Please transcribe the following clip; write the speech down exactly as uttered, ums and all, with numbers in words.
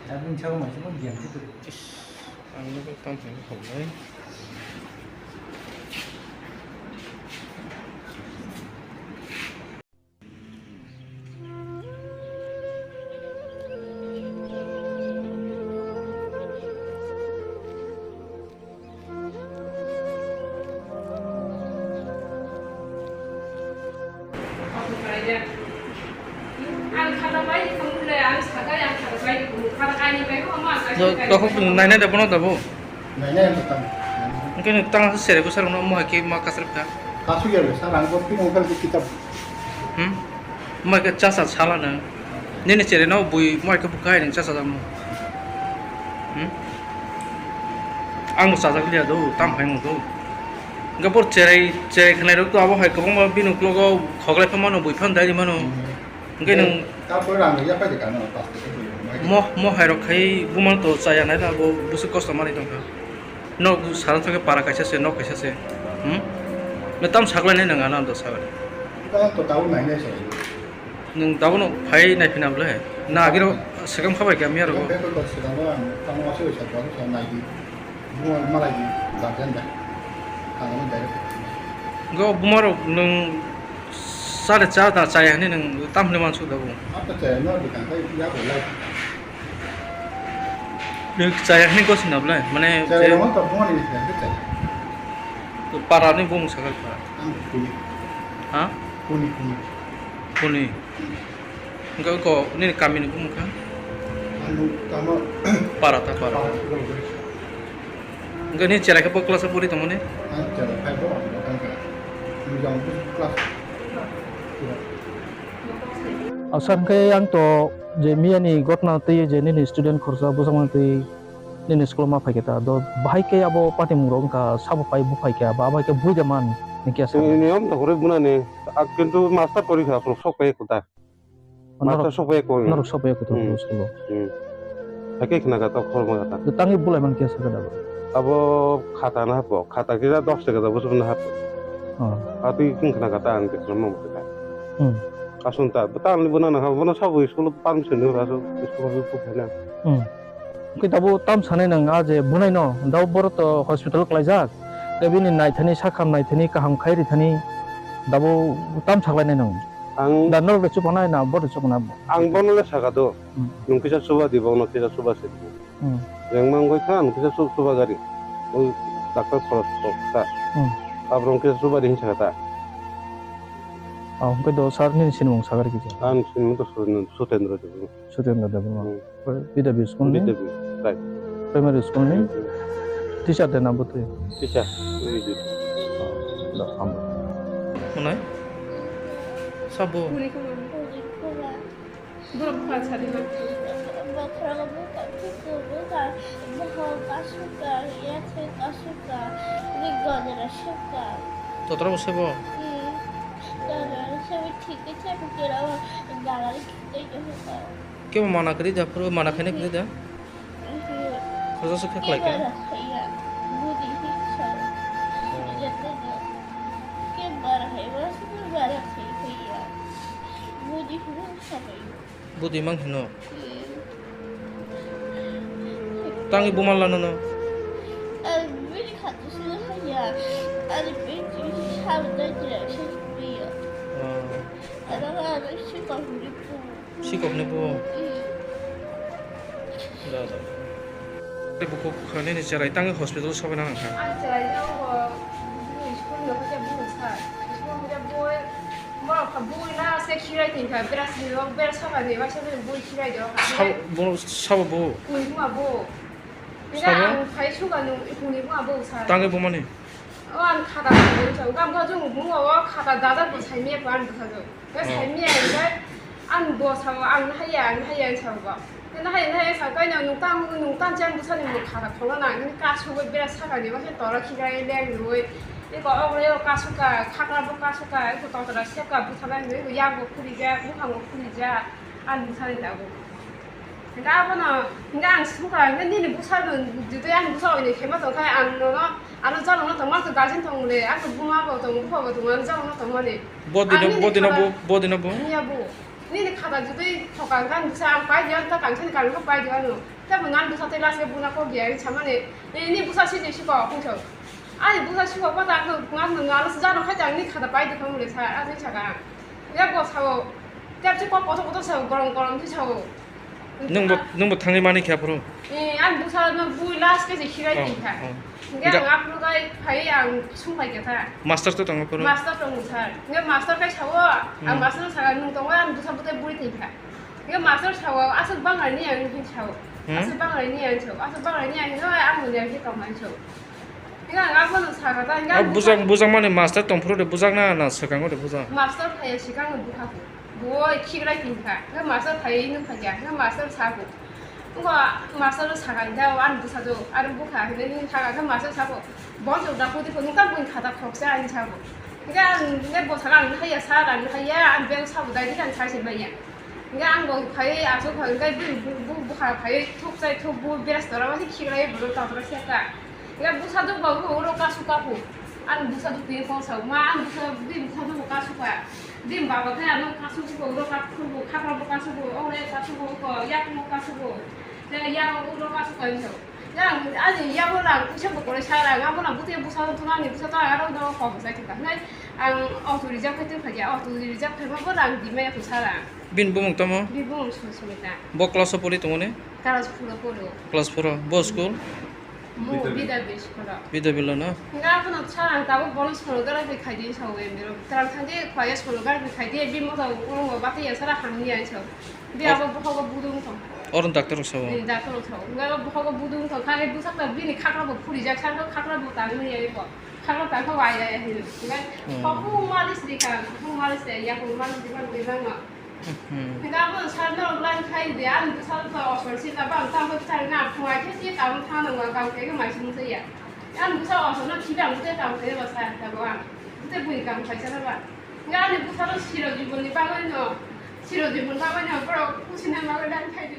Aboni saka maisingbo giyang se kwrwi. Is, ang nugwi tamo hinwi homlai. Dokhok nainai da bono da bo? Nainai ang tang. Hwnkhe nwng tang sere bwsarokno omo hai khe ma kasrwk kha? Kasuk ya sir, ang bo tini mobile kitab. Hmm? Mai khe chacha sala nang. Nini chwraino bui mai khe bukhai nang chacha jamo. Hmm? Ang bo chajak liya do, tam phai mo do. Hwnkhe bo chwrai, chwrai khwnai rok to abo hai kwbangma bini uklogo khoklai phano bui phano dai mano. Hmm. Hwnkhe nwng ta pore rang ya pai de kano, pas de bui. Mo, mo hai rok khai bumal to chaya nai da bo busuk kosto mani tongkha. Nok sana thangkhe para kaisa se, nok kaisa se. Hmm? Nwng tam saklainai nang ano do sabai. Ito to tau nainai se. Nwng dabono phai naiphina bwle? Na agiro swkang khabai kha miya rogo. Beko to swkango ang tamo aswk sa tamo sa naidi. Bumal malai di guardian bai. Ang direct. Go bumarok nwng sare cha da chaya hinwi nwng tam hinwi mansuk da bo. Apa chaya no di kangkai ya bo lai. Nwng chaya hinwi gosina bwle? Mane je. Chaya no to bumal ni khe chaya. To para ni bung sakha para. Ang kuni. Ha? Kuni, kuni. Kuni. Hwnkhe oko nini kamini bumung kha? Ano tamo. Para ta para. Para, para. Hwnkhe nini chwrai khe bo class o pori tongmani? Ang chwrai five o ang tongkha. Ang jang class. Asa hwnkhe ang to je miyani gotna twi je nini student khoroksa bwsakmani twi nini school o ma phaikhe ta, do bahai khe abo patimung rok wngkha, sabo pai buphai khe abo, abo hai khe buida man hwnkhe asa. Niyom to kwrwi bunani, ak kintu master pori kha, khorok sok pai kota. Master sok pai ko. Norok sok pai kota school o. Hmm. Hai khe khna kha to khorma kha ta. Tangwi bulai man khe sakha da bo. Abo khata na hapo, khata kisa dos taka da bosok na hapo. Oh. Atwi khna kha ta ang kisa mo kha. Hmm. Asun ta, bwtang ni buna na ha, buna sabo school o permission ni ba so school o buphai na. Hmm. Hwnkhe dabo tam sanai nang a je bunai no, dabo borok to hospital klaijak. Tei bini naithani sakham naithani kaham khai rithani dabo tam saklainai nang. Ang da norok de chubanai na, bo de chubanai. Ang bono le saka do. Hmm. Nwng kisa chuba di, bono kisa chuba se di. Hmm. Rengma wngwi kha, nwng kisa chu-, chuba gari. Oi doctor khorok kok ta. Hmm. Aborok kisa chuba di hinsa ta. Ah, hwnkhe do sir nini sinimung sagari kisa. Ang sinimung to Sutendra Debbarma. Sutendra Debbarma. Hmm. P W school ni? P W, right. Primary school ni? Hmm. Teacher de na bwtwi? Teacher, P W. Oh, da, hambai. Hwnai? Sabo? Borok bwkha sadi ma. Bokhorok bwkha, bwkha, bwkha, boho kasuka, yathai kasuka, ri gojra suka. Totra bo sebo? Hmm. Gojra sebo thik khe sebo kira o, jalari thik khe sebo. Kebo mana kwrwi da, phuru mana khaina kwrwi da? Mhm. Khoroksa se khe khlai khe? Kebo rw khaiya, budi hinsa. Oh. Jotto no. Kebo rw khaiya, sebo bara khai khaiya. Budi hinsa khaiya. Budi mang hino. Tangwi buma lano no. Ang bini khato sino haya. Ani bini sabo dai jira se biyo. Oh. Ano ano sikok ni bu. Sikok ni bu. Da da. Tei bukhuk khani ni cherai tangwi hospital sobai nang kha. Ang cherai no bo school no khe bu sa. School no khe bu. Borok kha bui na se khirai tin kha, bera sini rok, bera saka ni, waisa bui khirai do. Sabo, bo, sabo bo? Kuni buma bo. Ina sabo? Ang phai suga nung, kuni buma bo sa. Tangwi bumani? O ang khata bo sa, gam ga jung buma o khata dada bo sai me pan bo sa jo. Ga sai me ga, ang bo sa, ang haya, ang haya sa bo. Nahai, nahai, sa kaino nung tang, nung tang chang bwsani mung khara kholo na, nini kasugwi bera sakani, waisa tora khirai leng rwi. Eko ogre o kasuka, khakra bo kasuka, eko totra seka bwtharnai rwi, yak bo khurija, bukhang bo khurija, ani bwsani dago. Hinga abono, hinga ang suka, hinga nini bwsano, judui ang bwsa oini khema tongkha, ang nono, ano jalokno tongma, ang to guardian tongmole, ang to buma bo tongo, bupha bo tongo, ano jalokno tongmani. Bodino, bodino bo, bodino bo? Niya bo. Nini khata judui thoka wngkha, bwsa ang pai di, ang ta tang sini karwi khe pai di ano. Tei bo ngan bwsa tei last khe buna kok di, ang samani, "Nini bwsa sini siko," hwnwi sao. Ani bwsa siko, bo ta ang ngan nang alo jano khai ta ang ni khata pai di khamle sa, ani saka ang. Ya bo sao, tei chi kok kotor kotor sao, gorom gorom chi sao. Nwngbo, nwngbo thangwi mani khe aphuru? Eh, ang bwsa no bui last khe se khirai Oh, tongkha. Oh. Hingke Ga- ang aphuru kai phai ang sung phai khe kha. Master to tongo phuru? Master tongo sir. Hingke master kai sao, ang Hmm. master no saka, "Nwng tongo, ang bwsa bwtwi bui tongkha." Hingke master sao, "Aswk bangai ni ang," hin sao. Hmm? "Aswk bangai ni ang," sao. "Aswk bangai ni ang," hino, "Ang muni ang khe tongmani," sao. Hingke ang abono saka ta, hingke Ah, ang bujang, bujang mani master tong phuru de bujang na, na swkango de bujang? Master phai swkango bukha kho. Bo khiklai tongkha, hingke master phai nukha kha, hingke master sako. Wngkha master no saka, hingke ani bwsa do, ani bukha hinwi nini saka, hingke master sako, "Bo chwng da pudi pudi, nukha buini khata khoksa," hinwi sako. Hingke ang, hingke bo saka, "Ang haya sir, ang haya," ani bag sabo dai, hingke ang sai se manya. Hingke ang bo phai aswk phai, hingke bini bu-, bu-, bukha phai thuk chai thuk bu, beres tora mani khiklai bo tong tora seka. Hingke bwsa do bo uro kasu kaku, ani bwsa do twi kong sao, "Ma, ani bwsa, bini bwsa do bo kasu ka." Bini baba khe ano kasu bo, uro kasu bo, khapang bo kasu bo, ore kasu bo, ko yak bo kasu bo. Te yak uro kasu ka hinso. Yang ani yak bo lang puisa bo kore sara, abo lang bute bwsa tuna ni bwsa ta aro do ko bwsa kita. Nai ang auto reserve khai tu khaja, auto reserve khai bo lang di maya tu sara. Bini bumung tamo? Bini bumung Su-, Sumita. Bo class o pori tongone? Class four o poro. Class four o. Bo school? Mo Bida Bida Bishkoro. Bida Bilo no? Nga bono sara tabo bono sonography khai di sao emiro. Tram thang di khwaya sonography khai di, bi mo tabo ulo bati ya sara hamni ai sao. Bi Oh. abo bohogo budung tong. Oron doctor sao. Ni doctor sao. Nga bohogo budung tong. Khali busak ta bini khakra bo phuri jak, sar khakra bo tang ni ai bo. Khakra tang ko ai ai hin. Nga Hmm. Ko bu malis di kan, bu malis ya, ya bu malis di kan, di kan ma. Hmm. Hingke abo sar norok line khai di, ani bwsa to osor sila bang, tamo bwsa na phungai khe si tamo thang nang ma, kam khe mai sung se ya. Ani bwsa osor no khibi ang tei kam khe ba sa ta bo ang. Tei bui kam khai sa ba. Hingke ani bwsa to siro jibon ni bagwi no, siro jibon bagwi no borok kusi na bagwi line khai di.